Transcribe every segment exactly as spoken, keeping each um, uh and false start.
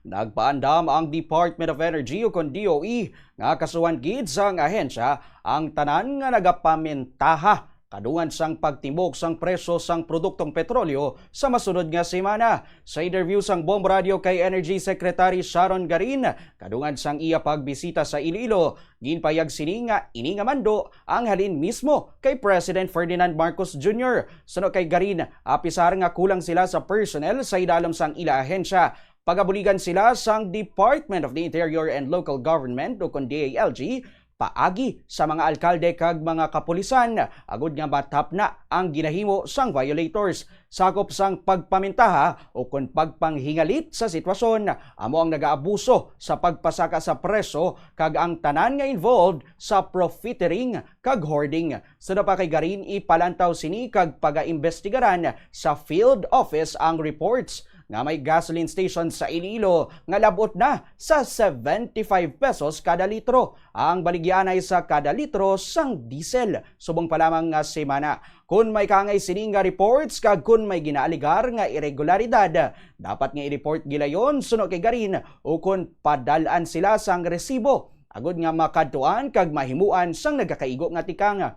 Nagpaandam ang Department of Energy, ukon D O E, nga kasuhan gid sang ahensya ang tanan nga nagapamintaha kadungan sang pagtimbok sang presyo sang produktong petrolyo sa masunod nga semana. Sa interview sang Bomb Radio kay Energy Secretary Sharon Garin kadungan sang iya pagbisita sa Iloilo, ginpayag sini nga ini nga mando ang halin mismo kay President Ferdinand Marcos Junior. Suno kay Garin, apisar nga kulang sila sa personnel sa idalom sang ila ahensya, pagabuligan sila sang Department of the Interior and Local Government, ukon D I L G, paagi sa mga alkalde kag mga kapulisan, agud nga matapna ang ginahimo sang violators. Sakop sang pagpamintaha ukon pagpanghingalit sa sitwasyon, amo ang nagaabuso sa pagpasaka sa presyo kag ang tanan nga involved sa profiteering kag hoarding. Suno pa kay Garin, ipalantaw sini kag pagaimbestigaran sa field office ang reports nga may gasoline station sa Iloilo nga lab-ot na sa seventy-five pesos kada litro ang baligyaanay sa kada litro sang diesel subong pa lamang nga semana. Kon may kaangay sini nga reports kag kon may ginaaligar nga iregularidad, dapat nga i-report gilayon suno kay Garin ukon padal-an sila sang resibo agud nga makadtuan kag mahimuan sang nagakaigo nga tikang.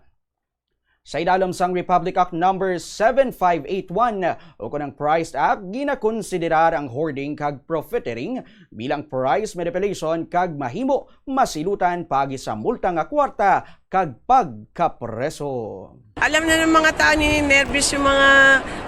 Sa idalom sang Republic Act Number seven five eight one, ukon ang Price Act, ginakonsiderar ang hoarding kag profiteering bilang price manipulation kag mahimo masilutan paagi sa multa nga kwarta kag pagkapreso. Alam na ng mga tao, nininervyos yung mga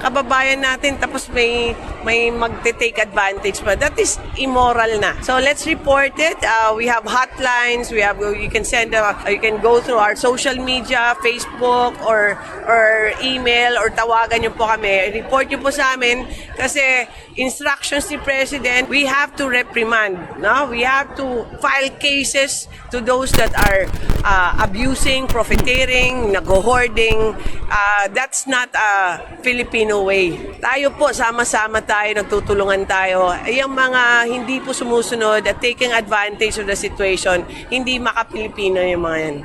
kababayan natin, tapos may may magte-take advantage pa. That is immoral na. So let's report it. Uh, we have hotlines. We have, you can send, uh, you can go through our social media, Facebook or or email, or tawagan niyo po kami. Report niyo po sa amin kasi instructions ni President, we have to reprimand, no? We have to file cases to those that are uh, abusing, profiteering, nag-hoarding. Uh, that's not a Filipino way. Tayo po, sama-sama tayo, nagtutulungan tayo. Yung mga hindi po sumusunod at taking advantage of the situation, hindi maka-Pilipino yung mga yan.